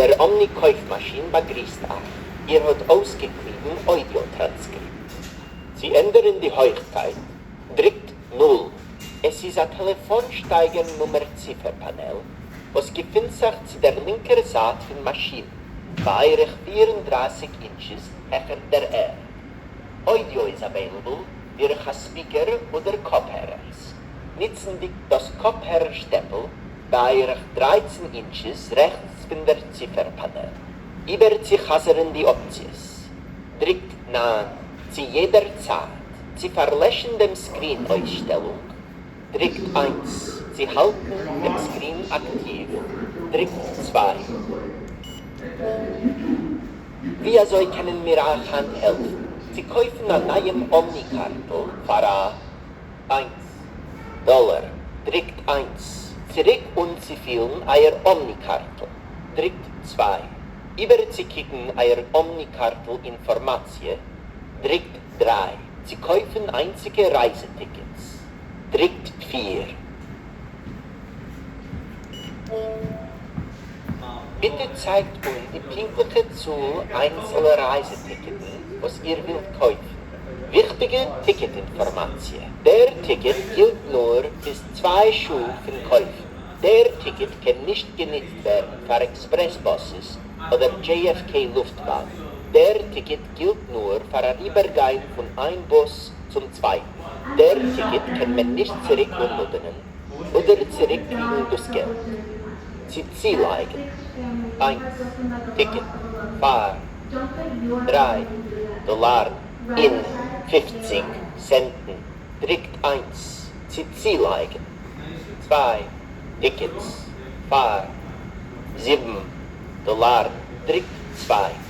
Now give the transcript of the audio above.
דער Omni קויף-מאשין באגריסט אייך. איר האט אויסגעקליבן אוידיאו טראנסקריפט. צו ענדערן די הויכקייט, דריקט נול. עס איז א טעלעפאן שטייגער נומער ציפער פאנעל וואס געפינט זיך צו דער לינקער זייט פון מאשין, בערך 34 אינטשעס העכער דער ערד. אוידיאו איז available דורך א speaker אדער קאפהערערס, ניצנדיג דאס קאפהערער שטעפל בערך 13 אינטשעס רעכטס פון דער ציפער פאנעל. איבערצוחזרן די אפציעס, דריקט 9 צו יעדער צייט. צו פארלעשן דעם screen אויסשטעלונג, דריקט 1. צו האלטן דעם screen אקטיוו, דריקט 2. ווי אזוי קענען מיר אייך היינט העלפן? צו קויפן א נייעם Omni קארטל פאר א 1 דאלאר, דריקט 1. צוריק אנצופילן אייער Omni קארטל, דריקט 2. איבערצוקוקן אייער Omni קארטל אינפארמאציע, דריקט 3. צו קויפן איינציגע רייזע-טיקעטס, דריקט 4. ביטע צייגט אן די פונקטליכע צאל איינצעלע רייזע-טיקעטן וואס איר ווילט קויפן. וויכטיגע טיקעט אינפארמאציע. דער טיקעט גילט נאר ביז 2 שעה פון קויפן. דער טיקעט קען נישט גענוצט ווערן פאר express buses אדער JFK לופטבאן. דער טיקעט גילט נאר פאר אריבערגיין פון איין בוס צום צווייטן. דער טיקעט קען מען נישט צוריק אנלאדענען אדער צוריקקריגן דאס געלט. צו צולייגן 1 טיקעט פאר 3 דאלארן און 50 סענטן, דריקט 1. צו צולייגן 2 טיקעטס פאר 7 דאלארן, דריקט 2.